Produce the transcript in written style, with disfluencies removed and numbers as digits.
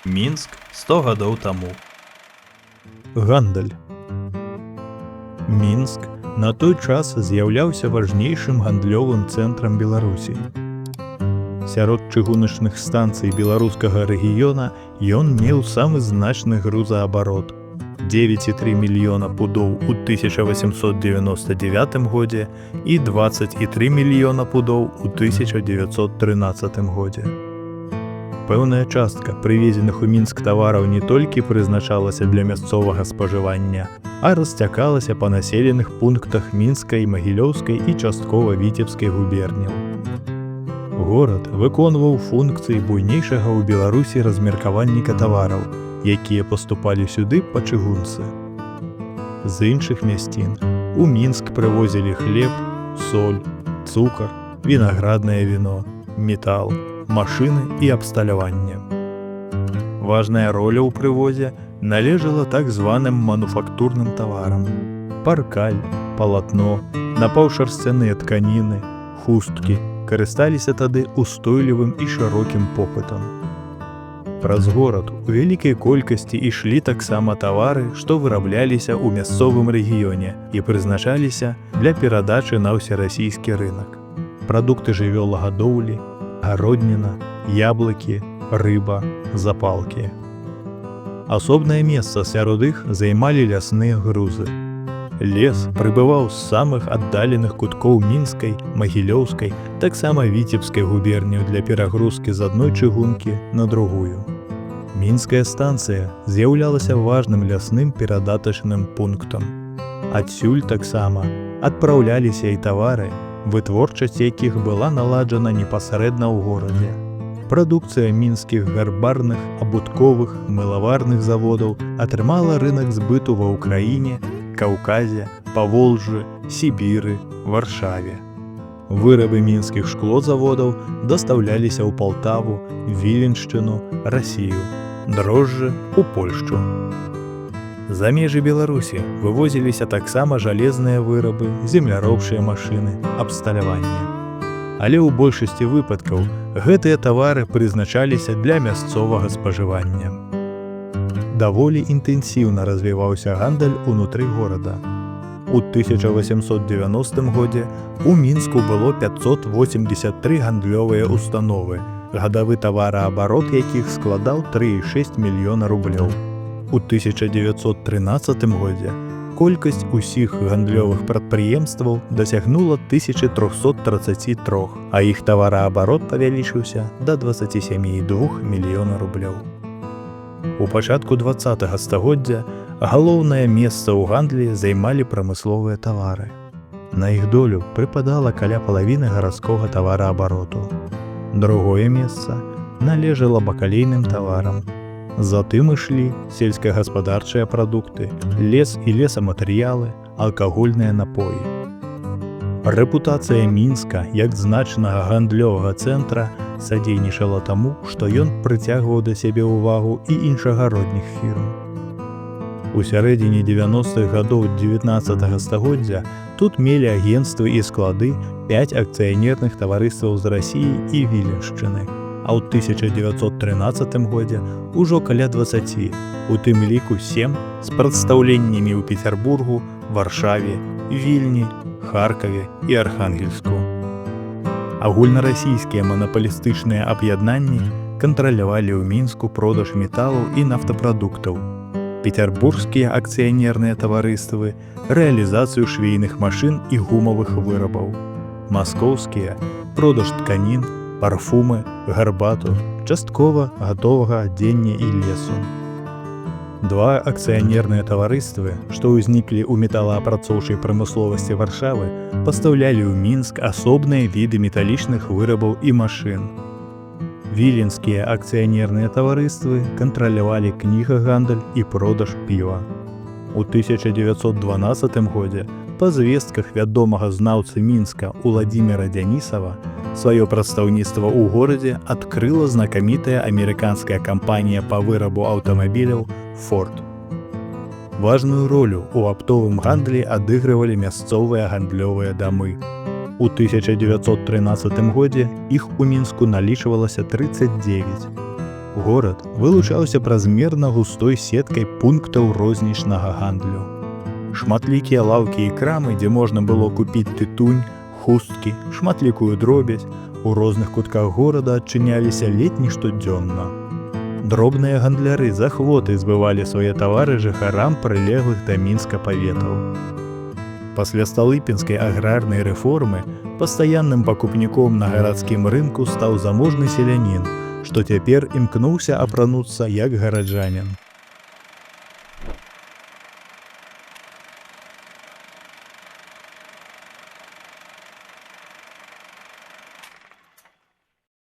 Мінск 100 гадоў таму. Гандаль. Мінск на той час з'яўляўся важнейшым гандлёвым цэнтрам Беларусі. Сярод чыгуначных станцый беларускага рэгіёна ён меў самы значны грузаабарот: 9,3 мільёна пудоў у 1899 годзе і 20,3 мільёна пудоў у 1913 годзе. Пэўная частка прывезеных у Мінск тавараў не толькі прызначалася для мясцовага спажывання, а расцякалася па населеных пунктах Мінскай, Магілёўскай і часткова Віцебскай губерняў. Горад выконваў функцыі буйнейшага ў Беларусі размеркавальніка тавараў, якія паступалі сюды па чыгунцы. З іншых мясцін у Мінск прывозілі хлеб, соль, цукар, вінаграднае віно, метал, машыны і абсталяванне. Важная роля ў прывозе належала так званым мануфактурным таварам: паркаль, палатно, напаўшарсцяныя тканіны, хусткі карысталіся тады устойлівым і шырокім попытам. Праз горад у вялікай колькасці ішлі таксама тавары, што вырабляліся ў мясцовым рэгіёне і прызначаліся для перадачы на ўсерасійскі рынак: прадукты жывёлагадоўлі, гародніна, яблыкі, рыба, запалкі. Асобнае месца сярод іх займалі лясныя грузы. Лес прыбываў з самых аддаленых куткоў Мінскай, Магілёўскай, таксама Віцебскай губерняў для перагрузкі з адной чыгункі на другую. Мінская станцыя з'яўлялася важным лясным перадатачным пунктам. Адсюль таксама адпраўляліся і тавары, вытворчасць якіх была наладжана непасрэдна ў горадзе. Прадукцыя мінскіх гарбарных, абутковых, мылаварных заводаў атрымала рынак збыту ва Ўкраіне, Каўказе, Паволжы, Сібіры, Варшаве. Вырабы мінскіх шклозаводаў дастаўляліся ў Палтаву, Віленшчыну, Расію, дрожжы у Польшчу. За межы Беларусі вывозіліся таксама жалезныя вырабы, земляробчыя машыны, абсталяванне. Але ў большасці выпадкаў гэтыя тавары прызначаліся для мясцовага спажывання. Даволі інтэнсіўна развіваўся гандаль унутры горада. У 1890 годзе у Мінску было 583 гандлёвыя установы, гадавы тавараабарот якіх складаў 3,6 мільёна рублёў. У 1913 годзе колькасць усіх гандлёвых прадпрыемстваў дасягнула 1333, а іх тавараабарот павялічыўся да 27,2 мільёна рублёў. У пачатку 20 стагоддзя галоўнае месца ў гандлі займалі прамысловыя тавары. На іх долю прыпадала каля палавіны гарадскога тавараабароту. Другое месца належала бакалейным таварам. Затым ішлі сельскагаспадарчыя прадукты, лес і лесаматэрыялы, алкагольныя напоі. Рэпутацыя Мінска як значнага гандлёвага цэнтра садзейнічала таму, што ён прыцягваў да сябе ўвагу і іншагародніх фірм. У сярэдзіне 90-х гадоў 19 стагоддзя тут мелі агенцтвы і склады 5 акцыянерных таварыстваў з Расіі і Віленшчыны, а ў 1913 годзе ўжо каля 20, у тым ліку 7 з прадстаўленнямі ў Пецярбургу, Варшаве, Вільні, Харкаве і Архангельску. Агульнарасійскія манапалістычныя аб'яднанні кантралявалі ў Мінску продаж металаў і нафтапрадуктаў. Пецярбургскія акцыянерныя таварыствы рэалізацыю швейных машын і гумавых вырабаў. Маскоўскія продаж тканін, парфумы, гарбату, часткова гатовага адзення і лесу. Два акцыянерныя таварыствы, што ўзніклі ў металаапрацоўчай прамысловасці Варшавы, пастаўлялі ў Мінск асобныя віды металічных вырабаў і машын. Віленскія акцыянерныя таварыствы кантралявалі кнігагандаль і продаж піва. У 1912 годзе па звестках вядомага знаўцы Мінска Уладзіміра Дзянісава сваё прадстаўніцтва ў горадзе адкрыла знакамітая амерыканская кампанія па вырабу аўтамабіляў Ford. Важную ролю ў аптовым гандлі адыгрывалі мясцовыя гандлёвыя дамы. У 1913 годзе іх у Мінску налічвалася 39. Горад вылучаўся празмерна густой сеткай пунктаў рознічнага гандлю. Шматлікія лаўкі і крамы, дзе можна было купіць тытунь, хусткі, шматлікую дробязь, у розных кутках горада адчыняліся ледзь не штодзённа. Дробныя гандляры з ахвотай збывалі свае тавары жыхарам прылеглых да Мінска паветаў. Пасля сталыпінскай аграрнай рэформы пастаянным пакупніком на гарадскім рынку стаў заможны селянін, што цяпер імкнуўся апрануцца як гараджанін.